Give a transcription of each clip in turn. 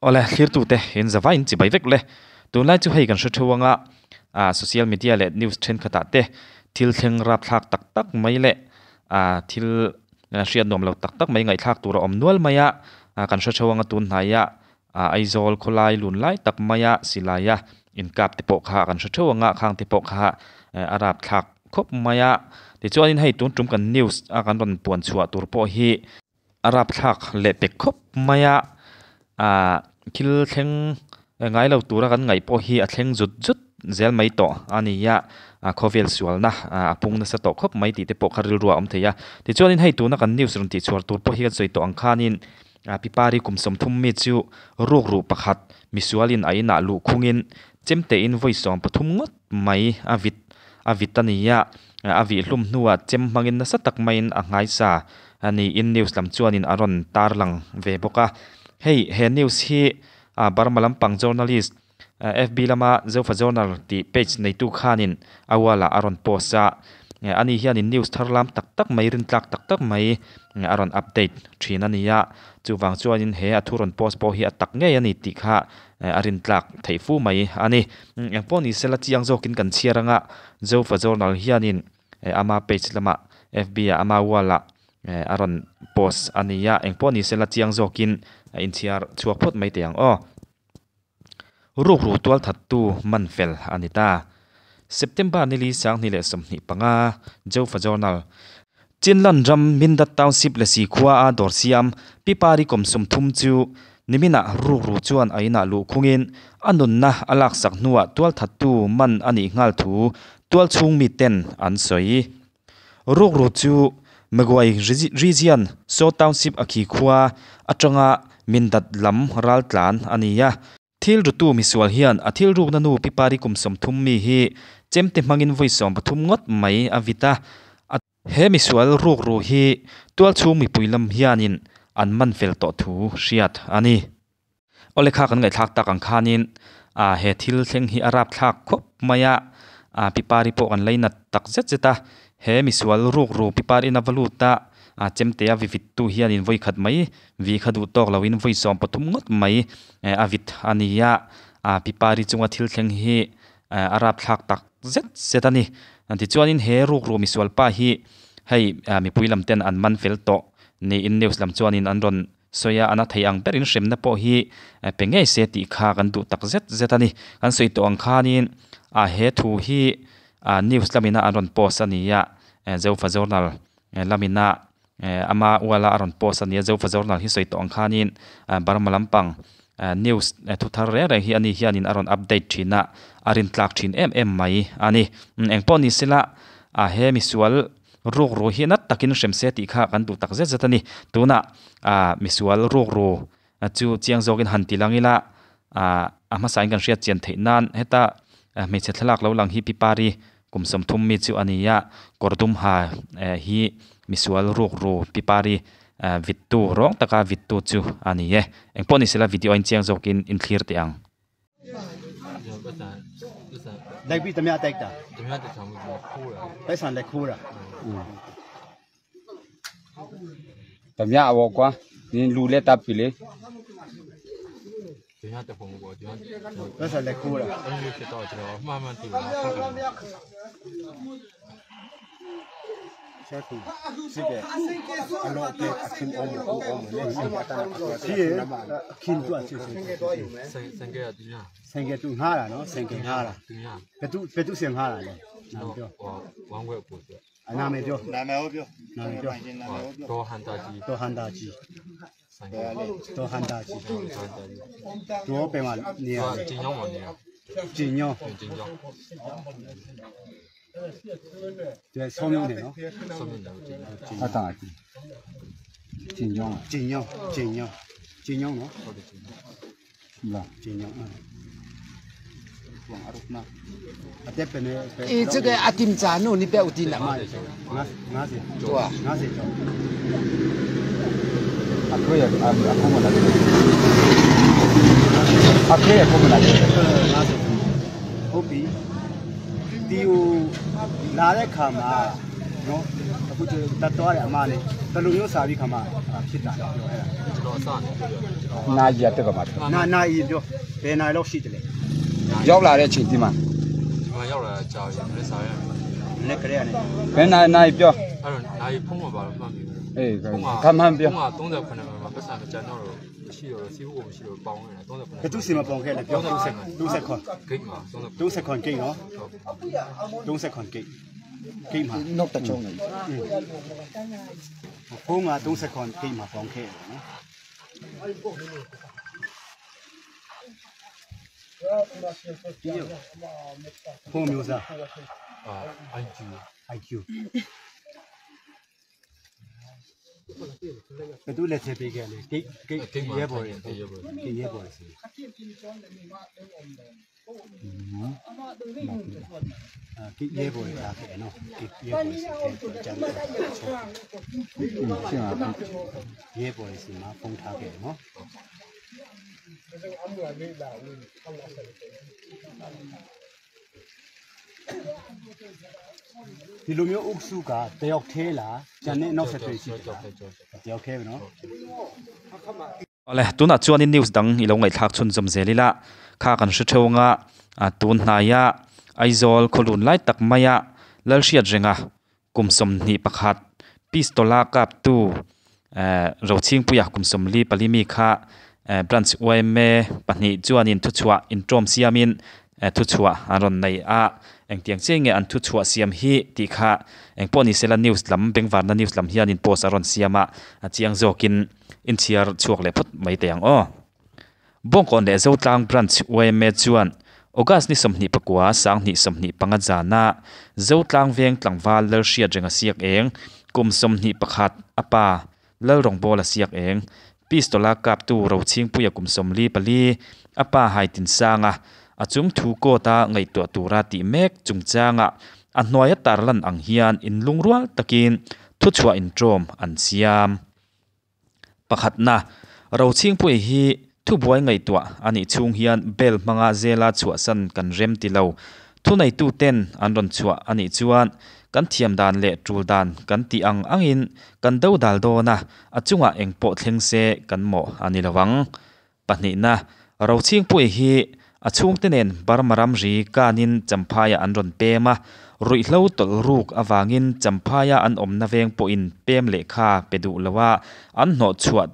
Awle thlirtute in zavai in chibai vek le. Tunlai chu hei kan hre theuh anga ah social media leh news thenkhatah te thil thleng rapthlak tak tak mai leh ah thil hriat nuam lo tak tak mai ngaihthlak tur a awm nual mai a ah kan hre theuh anga tun hnaia ah Aizawl khawlai lun lai tak maia silaia inkap te pawh kha kan hre theuh anga khang te pawh kha a rapthlak khawp mai a. Tichuanin hei tun tum kan news a kan rawn puan chhuah tur pawh hi a rapthlak leh pek khawp mai a ah thil thleng ngai lo tura kan ngaih pawh hi a thleng zut zut zel mai tawh a ni a ah khawvel sualna ah a pung nasa tawh khawp mai tih te pawh kha rilru a awm thei a tichuanin hei tuna kan news rawn tih chhuar tur pawh hi kan sawi tawh ang khanin ah pipari kum sawmthum mi chu rukru pakhat misualin a inah luh khungin chemtein vawi sawm pathum ngawt mai a vit a vit a ni a a vih hlum hnuah chem hmangin nasa tak maiin a nghaisa a niin news lam chuanin a rawn tarlang ve bawk a hei he news hi ah Burma lampang journalist fb lama Zofa Journal tih page neitu khanin a wall ah a rawn post a ani hianin news thar lam tak tak mai rintlak tak tak mai a rawn update thin a ni a chuvang chuanin he a thu rawn post pawh hi a tak ngei a ni tih kha a rintlak theih fu mai a ni. Engpawh ni sela chiang zawkin kan chhiar anga Zofa Journal hianin ama page lamah fb ah ama wall ah a rawn post a ni a, engpawh ni sela chiang zawkin a inchhiar chhuak phawt mai teh ang aw. Rukru tualthattu man fel a ni ta. September nili sanghnih leh 25 Zofa Journal Chinland ram Mindat Township leh Sikhua a dawr siam Pipari kum 30 chu niminah rukru chuan a inah luh khungin a nunna a laksak hnuah tualthattu man a nih nghal thu tualchhung miten an sawi. Rukru chu Magway Region Saw Township a Khikhua atanga Mindat lam raltlan a ni a. Thil rutu misual hian a thil rukna nu Pipari kum 30 mi hi chemte hmangin vawi 13 ngawt mai a vit a. He misual rukru hi tualchhung mipui lam hianin an man fel tawh thu hriat a ni. Awle kha kan ngaihthlak tak ang khanin ah he thil thleng hi a rapthlak khawp mai a ah Pipari pawh kan lainat tak zet zet a. He misual rukru Pipari ina va lut a ah chemte a vivit tu hianin vawi khat mai vi kha duh tawk loin vawi 13 ngawt mai a vit a ni a. Ah Pipari chunga thil thleng hi a rapthlak tak zet zet a ni. Tichuanin he rukru misual pa hi hei mipui lam ten an man fel tawh niin news lam chuanin an rawn sawi a, an a thei ang berin hremna pawh hi pe ngei se tih kha kan duh tak zet zet a ni. Kan sawi tawh ang khanin ah he thu hi news lamina an rawn post a ni a, Zofa Journal lamina ama uala a rawn post a ni a, Zofa Journal hi sawi tawh ang khanin Burma lampang news thu thar reng reng hi ani hianin a rawn update thin a, a rintlak thin em em mai a ni. Engpawh ni sela ah he misual rukru hi nat takin hrem se tih kha kan duh tak zet zet a ni. Tunah ah misual rukru chu chiang zawkin han ti lang ila ah a hmasain kan hriat chian theih nan heta hmeichhe thlalak lo lang hi Pipari kum 30 mi chu a ni a, kawr dum ha hi misual rukru Pipari vittu rawng taka vittu chu a ni e. Engpawh ni sela video a inchiang zawkin in thlir teh ang. Tamya awo kwa ni lu le tap pi le 这个阿金渣侬你不要听了嘛？对啊。阿可以啊，阿可没来。阿可也可没来。 ဟုတ်ပြီဒီဟိုလာတဲ့ခါမှာ နော်အခုတတ်သွားတယ်အမနဲ့ဘယ်လိုမျိုးစာပြီးခါမှဖြစ်တာလဲပြောအဲ့ဒါ ကျွန်တော်အစနေပြောပြကျွန်တော် နာရီရတက်ပါမှာ နာနာရီပြောဘယ်နာရီလောက်ရှိတယ်လဲ ရောက်လာတဲ့အချိန်ဒီမှာ ဒီမှာရောက်လာတာကြာပြီမနေ့စားရ မနေ့ကလေးကနေ ဘယ်နာနာရီပြော အဲ့တော့နိုင်ဖုံးမှာပါတော့မှတ်မိဘူး အေးခမန်းပြော ဖုန်းက38မှာပတ်စံမကျန်တော့မရှိတော့စီးဖို့မရှိတော့ပေါင်းနေတာ38 ဘယ်သူစီမပေါင်ခဲ့လဲပြော30 30ခွန် ဂိတ်မှာ38 30ခွန်ကိတ်နော်30ခွန်ကိတ်ကိတ်မှာ နောက်တချုံနေ ဖုန်းက30ခွန်ကိတ်မှာပေါင်ခဲ့တယ်နော်ဖုန်းမျိုးစား အာ IQ IQ ဘယ်သူလက်ထည့်ပေးခဲ့လဲဂိတ်ဂိတ် ဂိတ်မှာ ရဲဘော်တွေ ဂိတ်ရဲဘော်တွေ ဂိတ်ရဲဘော်တွေစီအာဂိတ်ရဲဘော်တွေထားခဲ့နော်ဂိတ်ရဲဘော်တွေစီခဲ့ကြံတယ် ရှင်းပါ ရဲဘော်တွေစီမှာဖုန်းထားခဲ့နော်ဒီလိုမျိုးအုပ်စုကတယောက်သေးလားကျန်တဲ့နောက်ဆက်တွေရှိတယ်လားတယောက်ခဲပဲနော် Awle tunah chuanin news dang i lo ngaihthlak chhunzawm zel ila kha kan hre theuh anga a tun hnaia Aizawl khawlun lai tak maia Lalhriat renga kum 21 pistol a kap tu ehh Rochhingpuia kum 44 mi kha ehh branch yma pahnih chuanin thuchhuah intawm siamin ehh thuchhuah an rawn nei a engtiang chiah nge an thuchhuah siam hi tih kha engpawh ni sela news lam bengvarna news lam hianin post a rawn siam a a chiang zawkin inchhiar chhuak leh phawt mai teh ang aw. Bawngkawn leh Zotlang branch yma chuan August ni 29 2025 zana Zotlang veng tlangval Lalhriat renga siak eng kum 21 a pa Lalrawngbawla siak eng pistol a kap tu Rochhingpuia kum 44 a pa Haitin Sanga a chung thu court a ngaihtuah tura tih mek chungchanga a hnuaia tarlan ang hian inlungrual takin thuchhuah intawm an siam. Pakhatna Rochhingpuia hi thubuai ngaihtuah a nih chhung hian bel hmanga zela chhuahsan kan rem ti lo. Thuneitu ten an rawn chhuah a nih chuan kan thiam dan leh tul dan kan tih ang angin kan do dal dawn a, a chungah eng pawh thleng se kan mawh a ni lo ang. Pahnihna Rochhingpuia hi a chhungte nen Burma ramri kanin Champhaiah an rawn pem a, ruihhlo tawlh ruk avangin Champhaiah an awmna veng pawhin pem lehkha pe duh lo a, an hnawh chhuah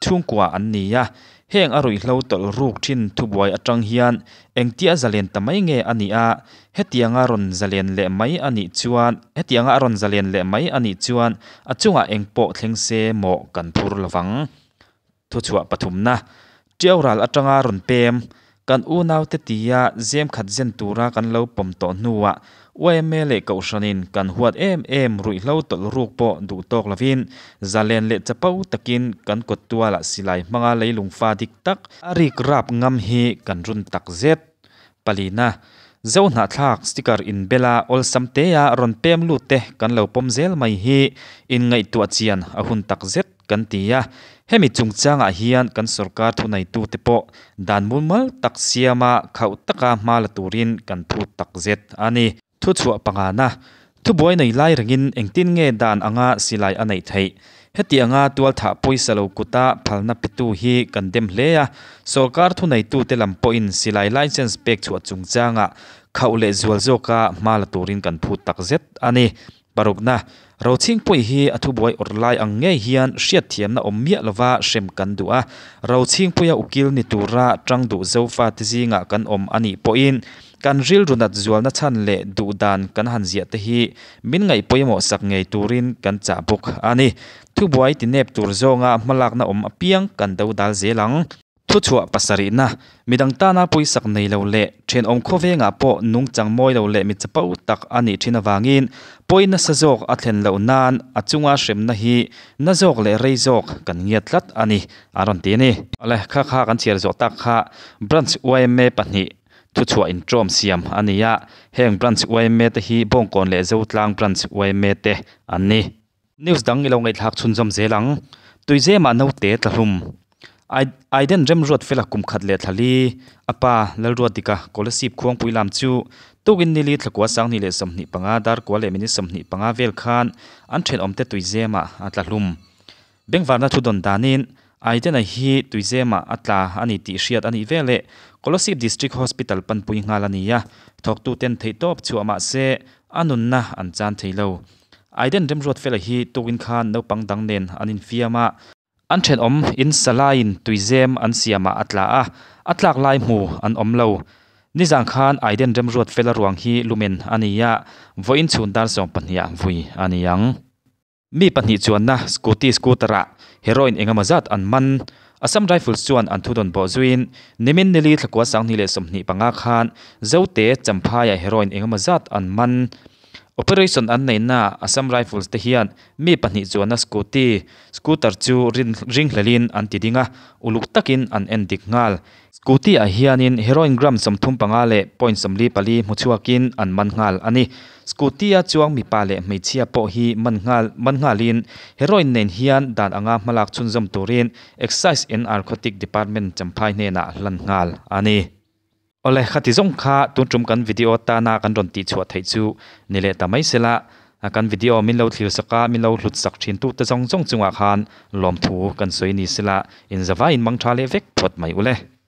chhungkua an ni a. Heng a ruihhlo tawlh ruk thin thubuai atang hian engtia zalen ta mai nge a nih a, hetianga rawn zalen leh mai a nih chuan hetianga a rawn zalen leh mai a nih chuan a chungah eng pawh thleng se mawh kan phur lovang. Thuchhuah pathumna Tiau ral atanga rawn pem kan unaute tia zem khat zen tura kan lo pawm tawh hnuah yma leh Kohhranin kan huat em em ruihhlo tawlh ruk pawh duh tawk lovin zalen leh chapo takin kan kawt tualah silai hmanga leilung fa dik tak a rik rap ngam hi kan run tak zet. Palina, Zohnahthlak sticker inbela awlsam tea rawn pem lut te kan lo pawm zel mai hi inngaihtuah chian a hun tak zet kan ti a. Hemi chungchangah hian kan sorkar thuneitute pawh dan mumal tak siama khauh taka hma la turin kan phut tak zet a ni. Thuchhuah pangana, Thubuai nei lai rengin engtin nge dan anga silai a neih theih? Hetianga tualthah pawisa lo kuta phalna petu hi kan dem hle a, sorkar thuneitute lam pawhin silai license pek chhuah chungchangah khauh leh zual zawka hma la turin kan phut tak zet a ni. Parukna, Rochhingpuii hi a thubuai awrh lai ang ngei hian hriatthiamna awm miah lova hrem kan duh a. Rochhingpuia ukil ni tura tang duh zofa te zingah kan awm a nih pawhin kan rilru nat zualna chhan leh duh dan kan han ziah te hi min ngaih pawimawh sak ngei turin kan chah bawk a ni. Thubuai tinep tur zawnga hmalakna awm apiang kan do dal zel ang. Thuchhuah pasarihna, midang tana pawisak nei lo leh thenawm khawvengah pawh nungchang mawi lo leh mi chapo tak a nih thin avangin pawi nasa zawk a thlen loh nan a chunga hremna hi na zawk leh rei zawk kan ngiat tlat a ni, a rawn ti a ni. Awle, kha kha kan chhiar zawh tak kha Branch yma pahnih thuchhuah intawm siam a ni a, heng Branch yma te hi Bawngkawn leh Zotlang Branch yma te an ni. News dang i lo ngaihthlak chhunzawm zel ang, Tuizemah naute tlahlum. Aiden remruat fela kum 1 leh 4 li a pa Lalruatdika Kolasib khuangpui lam chu Tukin nili thlakua sanghnih leh 25 dar kua leh minute 25 vel khan an thenawmte tuizemah a tla hlum. Bengvarna thu dawn danin Aiden-a hi tuizemah a tla a ni tih hriat a nih veleh Kolasib District Hospital panpui nghal a ni a, thawktuten theihtawp chhuah mahse a nunna an chan thei lo. Aiden remruat fela hi tukin khan naupang dang nen an infiam a, an thenawm in salaiin tuizem an siamah a tla a, a tlak lai hmu an awm lo. Nizan khan Aiden remruat fela ruang hi lumen a ni a, vawiin chhun dar 12ah vui a ni ang. Mi pahnih chuanna scooty scooter ah heroin engemaw zat an man. Assam Rifles chuan an thudawn bawh zuiin nimin nili thlakua 2025 khan Zote Champhaiah heroin engemaw zat an man. Operation an neihna Assam Rifles te hian mi pahnih chuanna scooty scooter chu ringhlelin an ti ding a, uluk takin an en dik nghal. Scooty ah hianin heroin gram 35 leh point 44 hmu chhuakin an man nghal a ni. Scooty a chuang mipa leh hmeichhia pawh hi man nghal man nghalin heroin nen hian dan anga hmalak chhunzawm turin Excise and Narcotic Department Champhai hnenah hlan nghal a ni. Awle, khati zawng kha tun tum kan video tana kan rawn tih chhuah theih chu ni leh ta mai sela, kan video min lo thlir sak a, min lo hlut sak thin tute zawng zawng chungah khan lawmthu kan sawi ni sela, inzavaiin mang tha leh vek phawt mai ule.